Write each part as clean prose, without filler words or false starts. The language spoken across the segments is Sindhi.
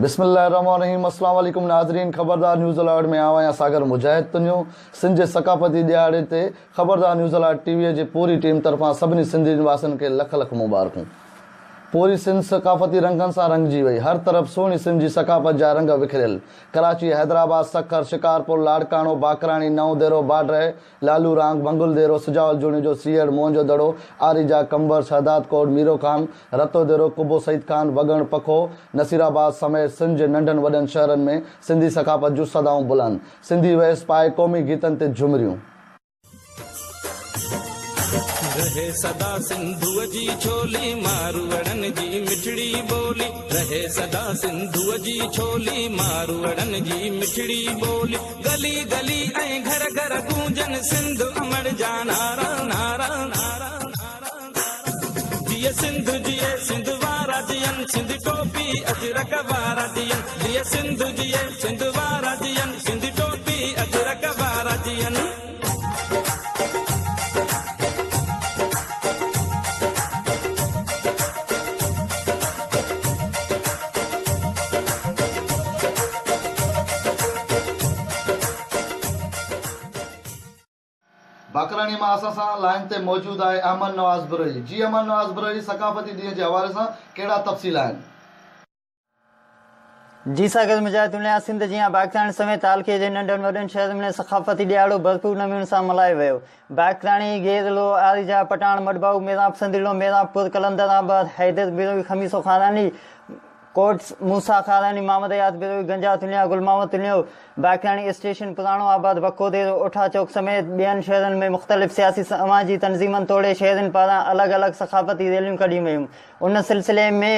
بسم الله الرحمن الرحيم السلام عليڪم ناظرين خبردار نيوز الرٽ ۾ آئون آهيان ساگر مجاهد تنيو سنڌ جي ثقافتي ڏهاڙي تي خبردار نيوز الرٽ ٽي وي جي پوري ٽيم طرفان سڀني سنڌي واسين کي لک لک مبارڪون پوري سنڌ ثقافتي رنگن سان رنگجي وئي هر طرف سهڻي سنڌ جي ثقافت جا رنگ وکريل ڪراچي حيدرآباد سکر شڪارپور لاڙڪاڻو باقراڻي نئون ديرو باڊهه لالو رانگ، بنگل ديرو، سجاول جوڻيجو، سيهڙ، موهن جو دڙو، آريجا، قمبر، شهداد ڪوٽ، ميرو خان، رتو ديرو، قبو سعيد خان، وڳڻ، پکو، نصير آباد سميت سنڌ جي ننڍن وڏن شهرن ۾ سنڌي ثقافت جون صدائون بلند، سنڌي ويس پائي قومي گيتن تي جهمريون. رهي سدا سنڌوء جي ڇولي، ماروئڙن جي مٺڙي ٻولي، رهي سدا سنڌوء جي ڇولي، ماروئڙن جي مٺڙي ٻولي. گلي گلي ۽ گهر گهر گونجن سنڌ امڙ جا نعرا نعرا نعرا جيئي سنڌ جيئي سنڌ وارا جيئن سنڌي ٽوپي اجرڪ وارا جيئن جيئي سنڌ جيئي سنڌ وارا جيئن سنڌي ٽوپي اجرڪ وارا جيئن. باقراڻي مان اسان سان لائين تي موجود آهي احمد نواز بروهي جي احمد نواز بروهي ثقافتي ڏينهن جي حوالي سان ڪهڙا تفصيل آهن. جي ساگر مجاهد دنيا سنڌ جيان باقراڻي سميت تعلقي جي ننڍن وڏن شهرن ۾ ثقافتي ڏهاڙو ڀرپور نموني سان ملهايو ويو. باقراڻي، گيرلو، آريجا، پٽاڻ، مڊبائو، ميرانپ سنڌڙو، ميرانپور، قلندر آباد، حيدر بروهي، خميسو خاراڻي، ڪوٽ موسيٰ خاراڻي، محمد حيات بروهي، گنجا تنيا، گل محمد تنيو، باقراڻي اسٽيشن، پراڻو آباد، وڪو ديرو، اوٺا چوڪ سميت ٻين شهرن ۾ مختلف سياسي سماجي تنظيمن توڙي شهرين پاران الڳ الڳ ثقافتي ريليون ڪڍيون ويون. ان سلسلي ۾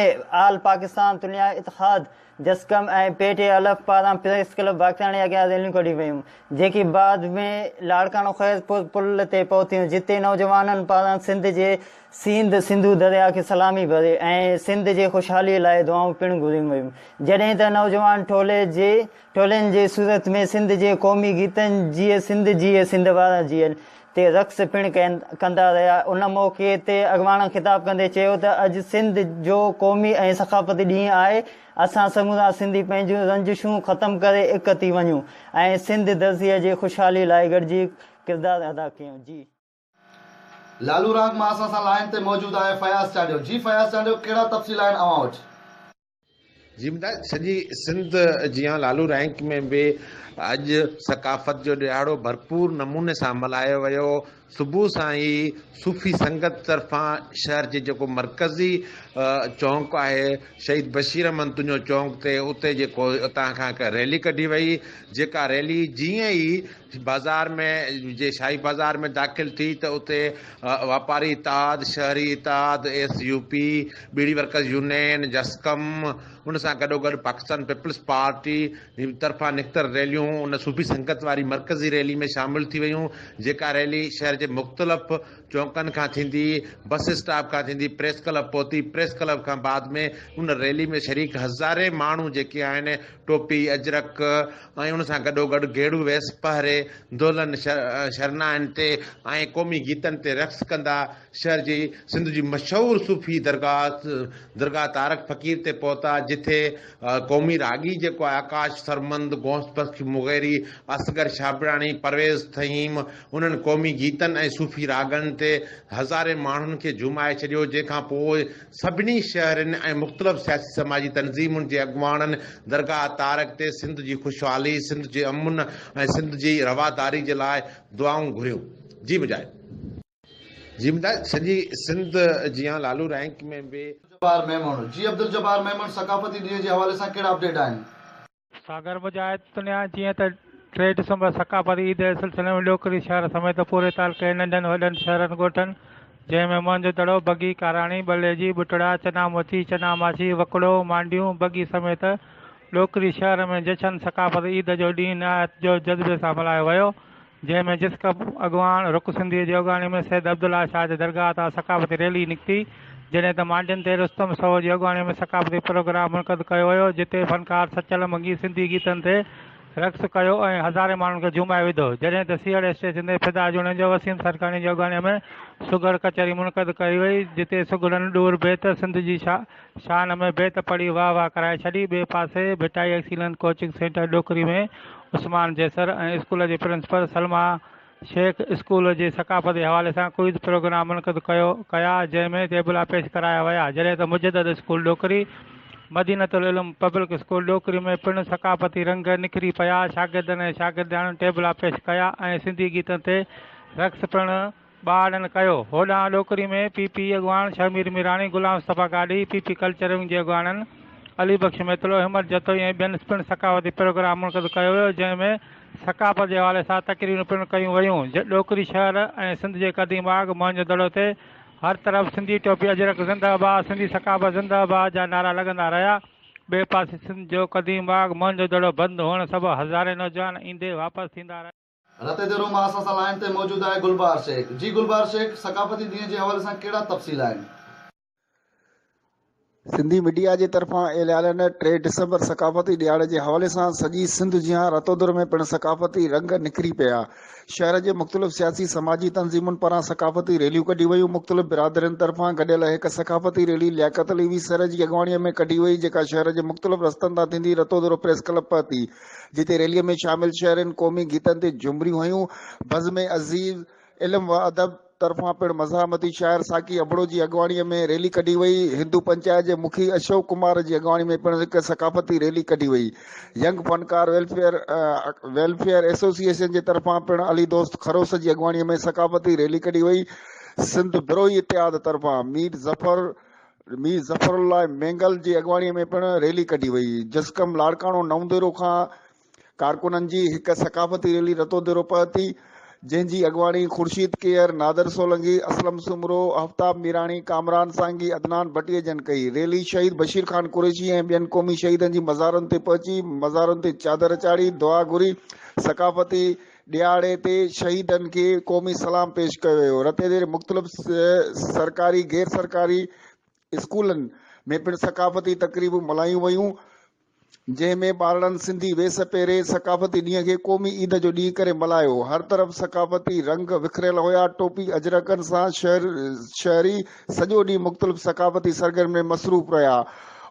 آل پاڪستان تنيا اتحاد، جسقم ۽ پي ٽي الف پاران پريس ڪلب باقراڻي اڳيان ريليون ڪڍيون ويون، جيڪي بعد ۾ لاڙڪاڻو خيرپور پل تي پهتيون، جتي نوجوانن پاران سنڌ جي سينڌ سنڌو درياء کي سلامي ڀري ۽ سنڌ جي خوشحالي لاء دعائون پڻ گهريون ويون، جڏهن ته نوجوان ٽولي جي ٽولين جي صورت ۾ سنڌ جي قومي گيتن جيئي سنڌ جيئي سنڌ وارا جيئن تي رقص پڻ ڪندا رهيا. ان موقعي تي اڳواڻن خطاب ڪندي چيو ته اڄ سنڌ جو قومي ۽ ثقافتي ڏينهن آهي، اسان سمورا سنڌي پنهنجون رنجشون ختم ڪري هڪ ٿي وڃون ۽ سنڌ ڌرتيء جي خوشحالي لاء گڏجي ڪردار ادا ڪيون. جي. لالو رانڪ مان اسان سان لائين تي موجود آهي فياض چانڊيو. جي فياض چانڊيو ڪهڙا تفصيل آهن اوهان وٽ؟ جي مدا سڄي سنڌ جيان لالو رينڪ ۾ به اڄ ثقافت جو ڏهاڙو ڀرپور نموني سان ملهايو ويو. صبح سان ئي صوفي سنگت طرفان شهر جي جيڪو مرڪزي چونڪ آهي شهيد بشير احمد تنيو چونڪ تي اتي جيڪو اتان کان هڪ ريلي ڪڍي وئي جيڪا ريلي جيئن ئي بازار ۾ جي شاهي بازار ۾ داخل ٿي ته اتي واپاري اتحاد، شهري اتحاد، ايس يو پي، ٻيڙي ورڪرز يونين، جسقم، ان سان گڏوگڏ پاڪستان پيپلز پارٽي طرفان نڪتل ريليون ان صوفي سنگت واري مرڪزي ريلي ۾ شامل ٿي ويون، جيڪا ريلي شهر جي مختلف چونڪن کان ٿيندي بس اسٽاپ کان ٿيندي پريس ڪلب پهتي، پريس ڪلب کان بعد ۾ ان ريلي ۾ شريڪ هزارين ماڻهو جيڪي آهن ٽوپي، اجرڪ ۽ ان سان گڏوگڏ گيڙو ويس پهري دهلن شرنائين تي ۽ قومي گيتن تي رقص ڪندا شهر جي سنڌ جي مشهور صوفي درگاهه درگاهه تارڪ فقير تي پهتا جٿي قومي راڳي جيڪو آهي آڪاش سرمند، غوث بخش مغيري، اصغر شابراڻي، پرويز ٿهيم انهن قومي گيتن ۽ صوفي راڳن تي هزارين ماڻهن کي جهومائي ڇڏيو جنهن کان پوء سڀني شهرين ۽ مختلف سياسي سماجي تنظيمن جي اڳواڻن درگاهه تارڪ تي سنڌ جي خوشحالي، سنڌ جي امن ۽ سنڌ جي رواداري جي لاء دعائون گهريون. جي مجاهد. جي مجاهد سڄي سنڌ جيان لالو رينڪ ۾ به. جبار ميمڻ، جي عبدالجبار ميمڻ ثقافتي ڏينهن جي حوالي سان ڪهڙا اپڊيٽ آهن؟ ساگر مجاهد تنيا جيئن ته ٽي ڊسمبر ثقافتي عيد جي سلسلي ۾ ڏوڪري شهر سميت پوري تعلقي جي ننڍن وڏن شهرن ڳوٺن جنهن ۾ موهن جو دڙو، بگي، ڪاراڻي، ٻليجي، ٻٽڙا، چنا موچي، چنا ماڇي، وڪڙو، مانڊيون، بگي سميت ڏوڪري شهر ۾ جشن ثقافت عيد جو ڏينهن نهايت جوش جذبي سان ملهايو ويو جنهن ۾ جسقم اڳواڻ رڪ سنڌيء جي اڳواڻي ۾ سيد عبدالله شاهه جي درگاهه تان ثقافتي ريلي نڪتي، جڏهن ته مانڊين تي رستم سهو جي اڳواڻي ۾ ثقافتي پروگرام منعقد ڪيو ويو، جتي فنڪار سچل منگي سنڌي گيتن تي رقص ڪيو ۽ هزارين ماڻهن کي جهومائي وڌو. جڏهن ته سيهڙ اسٽيشن تي فدا جوڻيجو، وسيم سرڪاڻي جي اڳواڻي ۾ سگهڙ ڪچهري منعقد ڪئي وئي، جتي سگهڙن ڏور بيت، سنڌ جي شان ۾ بيت پڙهي واهه واهه ڪرائي ڇڏي. ٻئي پاسي Bhittai excellent coaching centre Dokri ۾ Usman Jesar ۽ school جي پرنسپل سلميٰ شيخ اسڪول جي ثقافتي حوالي سان ڪوئز پروگرام منعقد ڪيو ڪيا جنهن ۾ ٽيبلا پيش ڪرايا ويا جڏهن ته مجدد اسڪول ڏوڪري، مدينة العلوم پبلڪ اسڪول ڏوڪري ۾ پڻ ثقافتي رنگ نکري پيا شاگردن ۽ شاگردياڻين ٽيبلا پيش ڪيا ۽ سنڌي گيتن تي رقص پڻ ٻارڙن ڪيو هوڏانهن ڏوڪري ۾ پي پي اڳواڻ Shahmir Mirani, Ghulam Mustafa Gadhi, P P culture wing جي اڳواڻن علي بخش ميتلو، همت جتوئي ۽ ٻين پڻ ثقافتي پروگرام منعقد ڪيو ويو جنهن ۾ ثقافت جي حوالي سان تقريرون پڻ ڪيون ويون. ڏوڪري شهر ۽ سنڌ جي قديم ماڳ موهن جو دڙو تي هر طرف سنڌي ٽوپي اجرڪ زنده باد، سنڌي ثقافت زنده باد جا نعرا لڳندا رهيا. ٻئي پاسي سنڌ جو قديم ماڳ موهن جو دڙو بند هئڻ سبب هزارين نوجوان ايندي واپس ٿيندا رهيا. رتي ديرو مان اسان سان لائين تي موجود آهي گلبهار شيخ. جي گلبهار شيخ، ثقافتي ڏينهن جي حوالي سان ڪهڙا تفصيل آهن؟ سنڌي ميڊيا جي طرفان اعلانيل 3 ڊسمبر ثقافتي ڏهاڙي جي حوالي سان سڄي سنڌ جيان رتودر ۾ پڻ ثقافتي رنگ نکري پيا. شهر جي مختلف سياسي سماجي تنظيمن پاران ثقافتي ريليون ڪڍيون ويون. مختلف برادرين طرفان گڏيل هڪ ثقافتي ريلي لياقت علي وي سر جي اڳواڻي ۾ ڪڍي وئي جيڪا شهر جي مختلف رستن تان ٿيندي رتودرو پريس ڪلب پهتي جتي ريلي ۾ شامل شهرين قومي گيتن تي جهمريون هنيون. بزم عزيز علم و ادب طرفان پڻ مزاحمتي شاعر ساقي ابڙو جي اڳواڻيء ۾ ريلي ڪڍي وئي. هندو پنچائت جي مکي اشوڪ ڪمار جي اڳواڻي ۾ پڻ هڪ ثقافتي ريلي ڪڍي وئي. ينگ فنڪار ويلفيئر ويلفيئر ايسوسيئيشن جي طرفان پڻ علي دوست خروس جي اڳواڻيء ۾ ثقافتي ريلي ڪڍي وئي. سنڌ بروهي اتحاد طرفان مير ظفر مير ظفر الله مينگل جي اڳواڻيء ۾ پڻ ريلي ڪڍي وئي. جسقم لاڙڪاڻو نئون ديرو کان ڪارڪنن جي هڪ ثقافتي ريلي رتوديرو پهتي، جنهن جي اڳواڻي خورشيد ڪيهر، نادر سولنگي، اسلم سومرو، آفتاب ميراڻي، ڪامران سانگي، عدنان ڀٽيء جن ڪئي. ريلي شهيد بشير خان قريشي ۽ ٻين قومي شهيدن جي مزارن تي پهچي مزارن تي چادر چاڙهي دعا گهري. ثقافتي ڏهاڙي تي شهيدن کي قومي سلام پيش ڪيو ويو. رتيديري مختلف سرڪاري غير سرڪاري اسڪولن ۾ پڻ ثقافتي تقريبون ملهايون ويون. جنهن ۾ ٻارڙن سنڌي ويس پهري ثقافتي ڏينهن کي قومي عيد جو ڏينهن ڪري ملهايو. هر طرف ثقافتي رنگ وکريل هيا. ٽوپي اجرڪن سان شهري سڄو ڏينهن مختلف ثقافتي سرگرمين ۾ مصروف رهيا.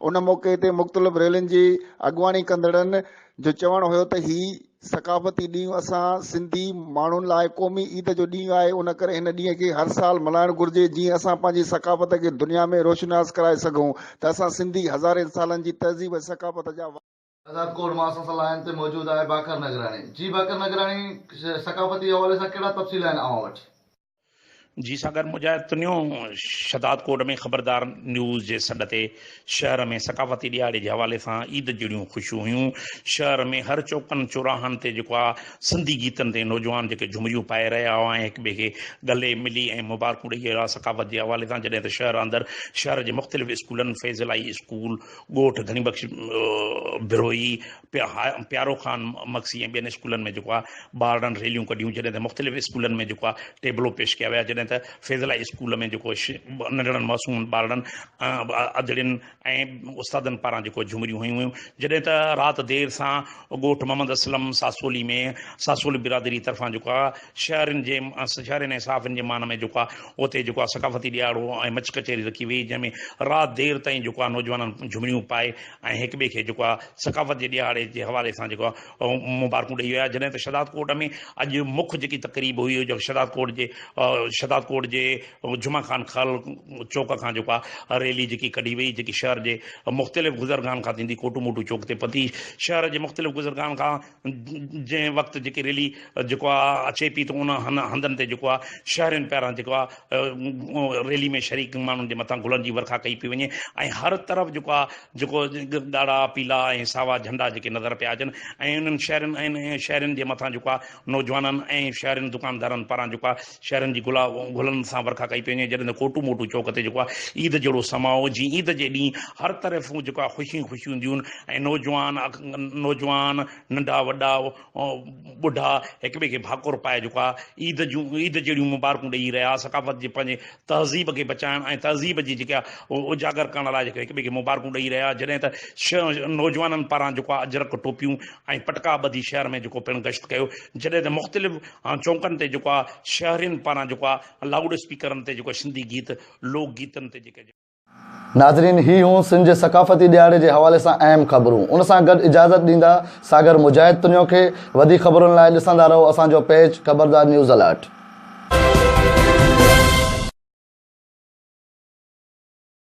ان موقعي تي مختلف ريلين جي اڳواڻي ڪندڙن جو چوڻ هيو ته هي ثقافتي ڏينهن اسان سنڌي ماڻهن لاء قومي عيد جو ڏينهن آهي ان ڪري هن ڏينهن کي هر سال ملهائڻ گهرجي جيئن اسان پنهنجي ثقافت کي دنيا ۾ روشناس ڪرائي سگهون ته اسان سنڌي هزارين سالن جي تهذيب ۽ ثقافت جا آزاد ڪوٽ مان اسان سان لائين تي موجود آهي باقر نگراڻي جي باقر نگراڻي ثقافتي حوالي سان ڪهڙا تفصيل آهن اوهان وٽ. جي ساگر مجاهد تنيو شھدادڪوٽ ۾ خبردار نيوز جي سڏ تي شهر ۾ ثقافتي ڏهاڙي جي حوالي سان عيد جهڙيون خوشيون هيون شهر ۾ هر چوڪن چوراهن تي جيڪو آ سنڌي گيتن تي نوجوان جيڪي جهمريون پائي رهيا هئا ۽ هڪ ٻئي کي ڳلي ملي ۽ مبارڪون ڏئي رهيا هئا ثقافت جي حوالي سان جڏهن ته شهر اندر شهر جي مختلف اسڪولن فيض الاهي اسڪول ڳوٺ ڌڻي بخش بروهي پيارو خان مگسي ۽ ٻين اسڪولن ۾ جيڪو آهي ٻارڙن ريليون ڪڍيون جڏهن ته مختلف اسڪولن ۾ جيڪو آهي ٽيبلو پيش ڪيا ويا جڏهن ته فيض الاهي اسڪول ۾ جيڪو ننڍڙن معصوم ٻارڙن ادڙين ۽ استادن پاران جيڪو جهمريون هنيون ويون جڏهن ته رات دير سان ڳوٺ محمد اسلم ساسولي ۾ ساسولي برادري طرفان جيڪو آهي شهرين جي شهرين ۽ صحافين جي مان ۾ جيڪو آهي اتي جيڪو آهي ثقافتي ڏهاڙو ۽ مچ ڪچهري رکي وئي جنهن ۾ رات دير تائين جيڪو آهي نوجوانن جهمريون پائي ۽ هڪ ٻئي کي جيڪو آهي ثقافت جي ڏهاڙي جي حوالي سان جيڪو آهي مبارڪون ڏئي ويا جڏهن ته شهداد ڪوٽ ۾ اڄ مک جيڪي تقريب هئي جيڪو شهداد ڪوٽ جي شهداد ڪوٽ جي جمعه خان خل چوڪ کان جيڪو آهي ريلي جيڪي ڪڍي وئي جيڪي شهر جي مختلف گذرگاهن کان ٿيندي ڪوٽو موٽو چوڪ تي پهتي شهر جي مختلف گذرگاهن کان جنهن وقت جيڪي ريلي جيڪو آ اچي پي ته ان هنڌن تي جيڪو آ شهرين پاران جيڪو آ ريلي ۾ شريڪ ماڻهن جي مٿان گلن جي ورکا ڪئي پئي وڃي ۽ هر طرف جيڪو آ جيڪو ڳاڙها پيلا ۽ ساوا جهنڊا جيڪي نظر پيا اچن ۽ انهن شهرين ۽ شهرين جي مٿان جيڪو آ نوجوانن ۽ شهرين دڪاندارن پاران جيڪو آ شهرين جي گلا گلن سان ورکا ڪئي پئي وڃي جڏهن ته ڪوٽو موٽو چوڪ تي جيڪو آهي عيد جهڙو سماء جيئن عيد جي ڏينهن هر طرفون جيڪو آهي خوشيون خوشيون هونديون آهن ۽ نوجوان نوجوان ننڍا وڏا ٻڍا هڪ ٻئي کي ڀاڪر پائي جيڪو آهي عيد جون عيد جهڙيون مبارڪون ڏئي رهيا ثقافت جي پنهنجي تهذيب کي بچائڻ ۽ تهذيب جي جيڪا اجاگر ڪرڻ لاء جيڪو هڪ ٻئي کي مبارڪون ڏئي رهيا جڏهن ته نوجوانن پاران جيڪو آهي اجرڪ ٽوپيون ۽ پٽڪا ٻڌي شهر ۾ جيڪو پڻ گشت ڪيو جڏهن ته مختلف چونڪن تي جيڪو آهي شهرين پاران جيڪو آهي لائوڊ اسپيڪرن تي جيڪو سنڌي گيت لوڪ گيتن تي جيڪي. ناظرين هي هيون سنڌ جي ثقافتي ڏهاڙي جي حوالي سان اهم خبرون ان سان گڏ اجازت ڏيندا ساگر مجاهد تنيو کي وڌيڪ خبرن لاء ڏسندا رهو اسان جو پيج خبردار نيوز الرٽ.